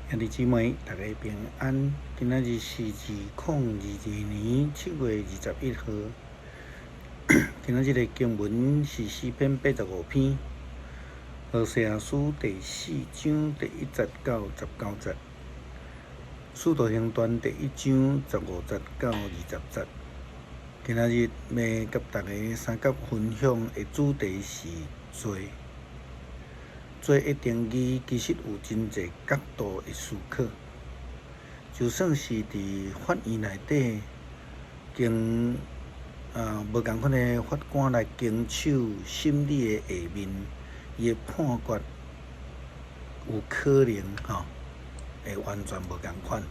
兄弟姊妹，大家平安。今仔日是2022年7月21號。今仔日的經文是詩篇85篇，何西阿書第四章第1節到19節，使徒行傳第1章15節到20節。今仔日欲佮大家相佮分享的主題是罪。罪的定義其實有真濟角度的思考，就算是佇法院內底，經無仝款的法官來經手審理的下面，伊的判決有可能吼會完全無仝款。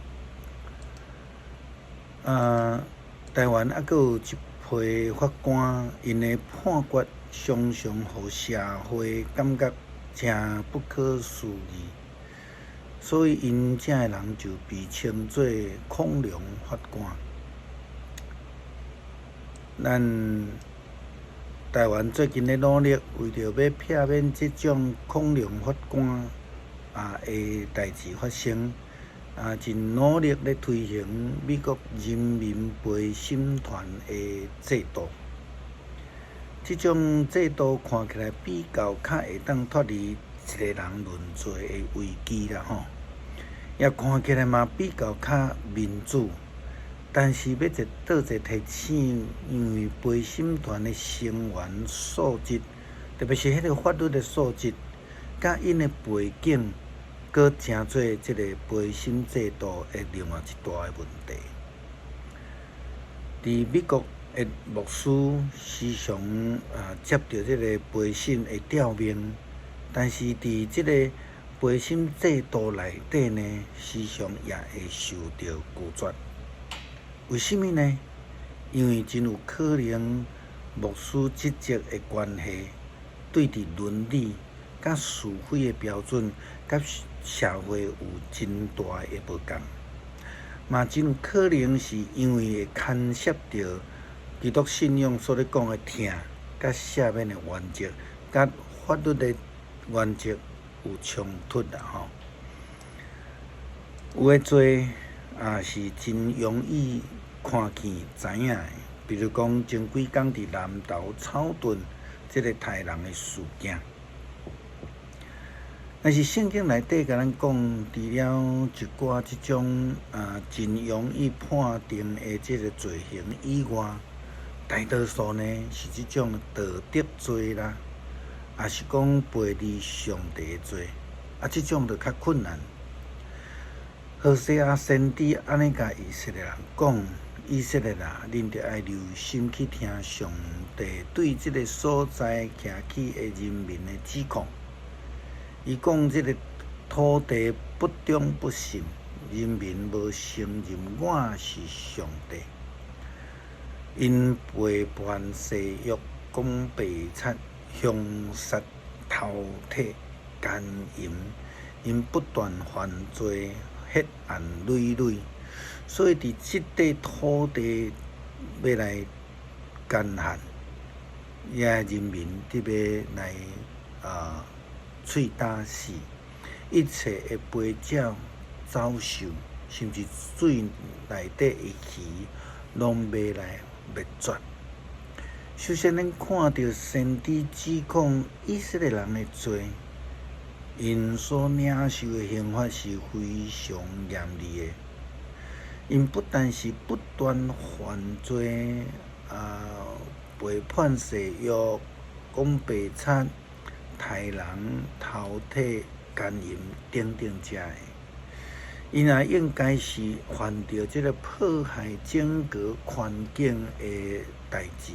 台灣猶閣有一批法官，𪜶的判決常常予社會感覺誠不可思議，所以𪜶遮的人就被稱做恐龍法官。咱台灣最近咧努力，為著欲避免這種恐龍法官的代誌發生，真努力咧推行美國人民陪審團的制度。這種制度看起來比較較會當脫離一个人論罪的危機啦吼，也看起來嘛比較較民主。但是欲倒一個提醒，因為陪審團的成員素質，特別是彼个法律的素質，佮𪜶的背景，閣成做這个陪審制度的另外一大的問題。佇美國的牧師時常接著這个陪審會吊命，但是佇這个陪審制度內底呢，時常也會受著拒絕。為啥物呢？因為真有可能牧師職責的關係，對佇倫理佮是非的標準，佮社會有真大的無仝，嘛真有可能是因為會牽涉著基督信仰所咧講的疼佮赦免的原則，佮法律的原則有衝突啦吼。有的罪也是真容易看見知影的，比如講前幾工佇南投草屯這个刣人的事件。但是聖經內底共咱講，除了一寡這種真容易判定的這个罪行以外，大多數呢是這種道德罪啦，抑是講背離上帝的罪，這種就較困難。何西阿先知按呢共以色列人講：以色列啊，恁著愛留心去聽上帝對這个所在徛起的人民的指控。伊講這个土地不忠不信，人民無承認我是上帝。𪜶背叛誓約，講白賊，兇殺、偷提、姦淫，𪜶不斷犯罪，血案累累，所以佇這塊土地欲來乾旱，遐人民得欲來喙焦死，一切的飛鳥、走獸，甚至水內底的魚，攏欲來滅絕。首先，咱看著先知指控以色列人的罪，𪜶所領受的刑罰是非常嚴厲的。𪜶不但是不斷犯罪，背叛誓約，講白賊、刣人、偷提、姦淫等等遮的，𪜶也應該是犯著這个破壞整個環境的代誌，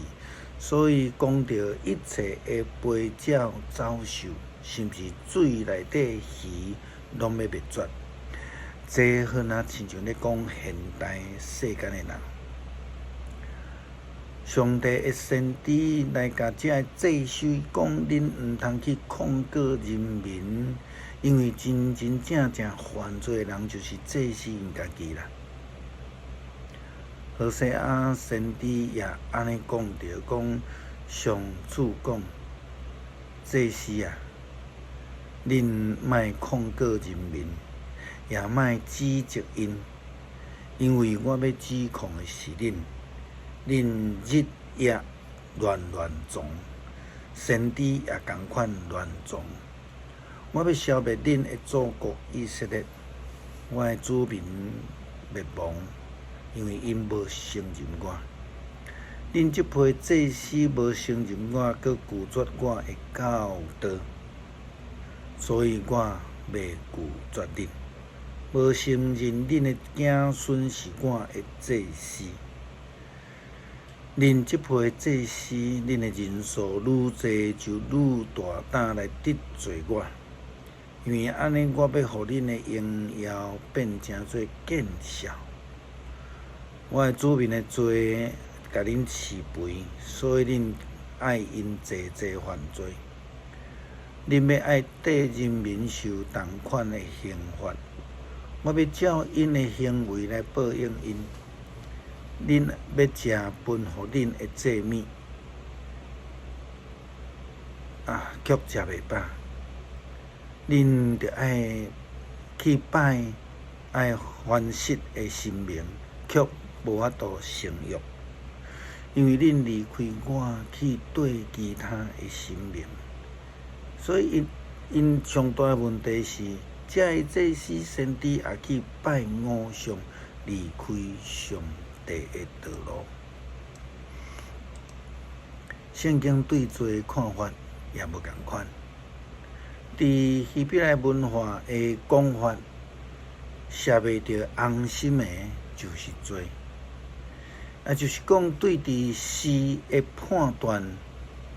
所以講著一切的飛鳥、走獸，甚至水內底魚，攏欲滅絕。這好若親像咧講現代世間的人。上帝的先知來共這个祭司講：恁毋通去控告人民，因為真真正正犯罪的人就是祭司𪜶家己啦。何西阿先知也按呢講著，講上主講，祭司啊，恁莫控告人民，也莫指責𪜶，因為我欲指控的是恁。恁日夜亂亂撞，先知也仝款亂撞。我欲消滅恁的祖國以色列，我的子民滅亡，因為𪜶無承認我。恁這批祭司無承認我，閣拒絕我的教導，所以我袂拒絕恁。無承認恁的子孫是我的祭司。恁這批祭司，恁的人數愈濟，就愈大膽來得罪我。因為按呢，我欲予恁的榮耀變成做見笑。我的子民的罪，共恁飼肥，所以恁愛𪜶濟濟犯罪。恁欲愛綴人民受仝款的刑罰，我欲照𪜶的行為來報應𪜶。恁欲食分予恁的祭物，啊，卻食袂飽。恁著愛去拜愛煩死的神明，卻無法度性欲，因為恁離開我去綴其他的神明，所以𪜶上大的問題是，遮的祭司先知也去拜偶像，離開上帝的道路。聖經對罪的看法也無仝款。佇希伯來文化的講法，捎袂著紅心的，就是罪。也就是講，對佇是的判斷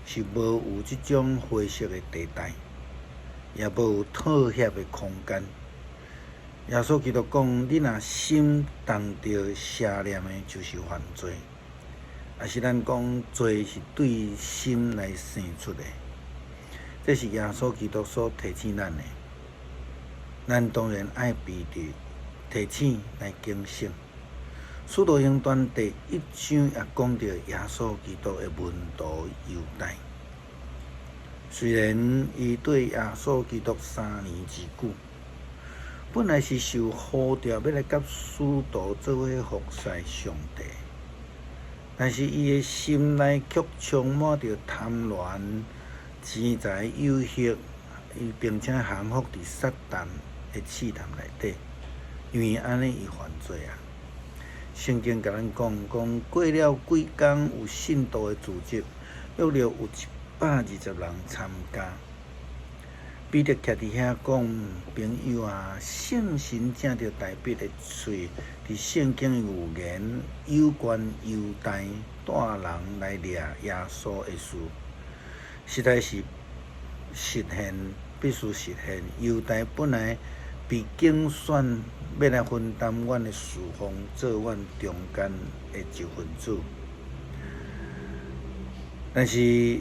是無有這種灰色的地帶，也無有妥協的空間。耶穌基督講：你若心動著邪念的，就是犯罪。抑是咱講罪是對心來生出的，這是耶穌基督所提醒咱的。咱當然愛被提醒來警醒。使徒行傳第一章也講著耶穌基督的門徒猶大，雖然伊綴耶穌基督3年之久，本來是受呼召欲來佮使徒做伙服侍上帝，但是伊的心內卻充滿著貪婪、錢財誘惑，伊並且降服佇撒旦的試探內底，因為按呢伊犯罪啊。聖經共咱講，講過了幾工有信徒的聚集，約略有120人參加。彼得徛佇遐講：朋友啊，聖神藉著大衛的喙，佇聖經的預言有關猶大帶人來掠耶穌的事，實在是實現，必須實現。猶大本來被揀選，欲來分擔阮的事奉，做阮中間的一份子。但是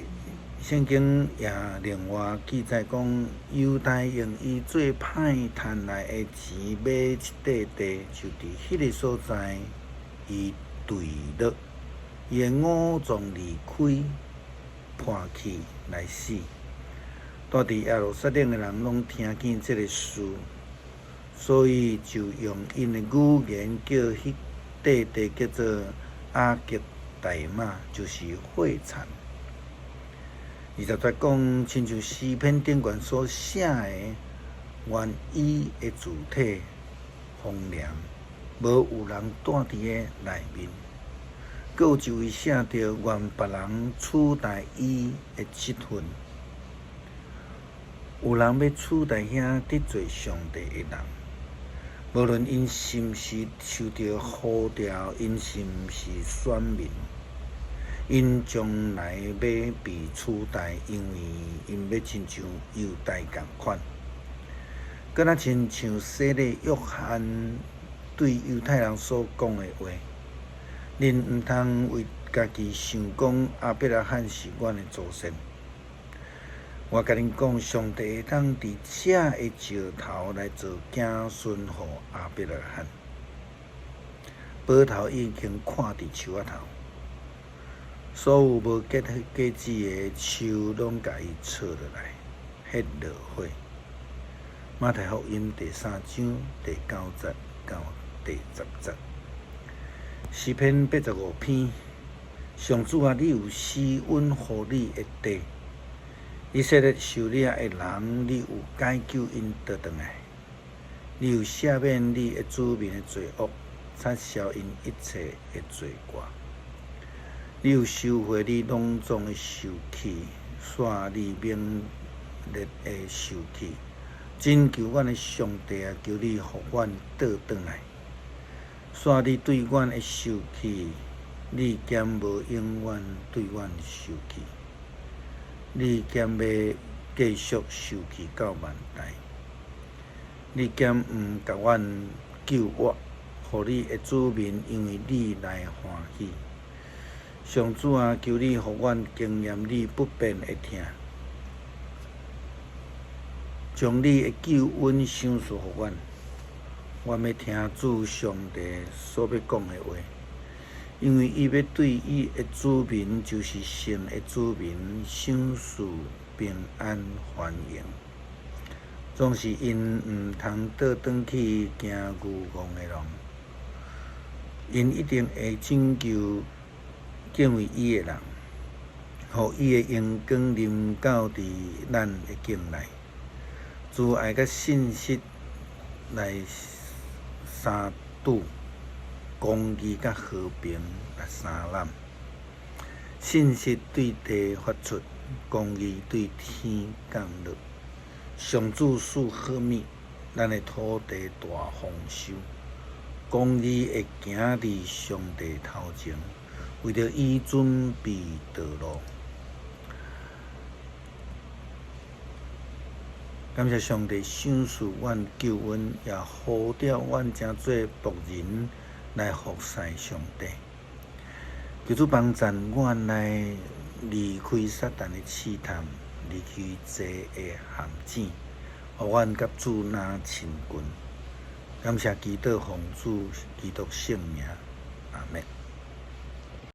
聖經也另外記載講，猶大用伊做歹趁來的錢買一塊地，就佇彼个所在，伊墜落，伊的五臟離開，破去來死。住佇耶路撒冷的人攏聽見這个事，所以就用𪜶的語言叫彼塊地叫做亞革大瑪，就是血田。20節講，親像詩篇頂懸所寫的，願伊的肢體荒涼，無有人住佇咧內面。閣有一位寫著，願別人取代伊的職分。有人欲取代遐得罪上帝的人，無論𪜶是毋是受著呼召，𪜶是毋是選民，𪜶將來欲被取代，因為𪜶欲親像猶大仝款，敢若親像洗禮約翰對猶太人所講的話：恁毋通為家己想講亞伯拉罕是阮的祖先。我共恁講，上帝會當佇遮的石頭來造子孫予亞伯拉罕。斧頭已經看佇樹仔頭，所有無結果子的樹，攏共伊切落來，彼落火。馬太福音第三章第九節到第十節。詩篇八十五篇，上主啊，你有施恩予你的地，以色列受掠的人，你有解救𪜶倒轉來，你有赦免你的子民的罪惡，擦消𪜶一切的罪過。你有收回你莽撞的受氣，煞你猛烈的受氣。拯救阮的上帝啊，求你予阮倒轉來。煞你對阮的受氣，你敢無永遠對阮受氣？你敢欲繼續受氣到萬代？你敢毋共阮救活，予你的子民因為你來歡喜？上主啊，求你予阮經驗你不變的疼，將你的救恩賞賜予阮。阮欲聽主上帝所欲講的話，因為伊欲對伊的子民，就是神的子民，賞賜平安繁榮。總是𪜶毋通倒轉去行愚戇的路，𪜶一定會拯救敬畏伊的人，予伊的榮光臨到佇咱的境內，慈愛佮信實來相拄，公義佮和平來相攬。信實對地發出，公義對天降落。上主賜好物，咱的土地大豐收。公義會行佇上帝頭前，為著伊準備道路。感謝上帝賞賜阮救恩，也呼召阮成做僕人來服侍上帝。求主幫贊阮來離開撒旦的試探，離開罪的陷阱，予阮佮主若親近。感謝祈禱奉主基督聖名，阿們。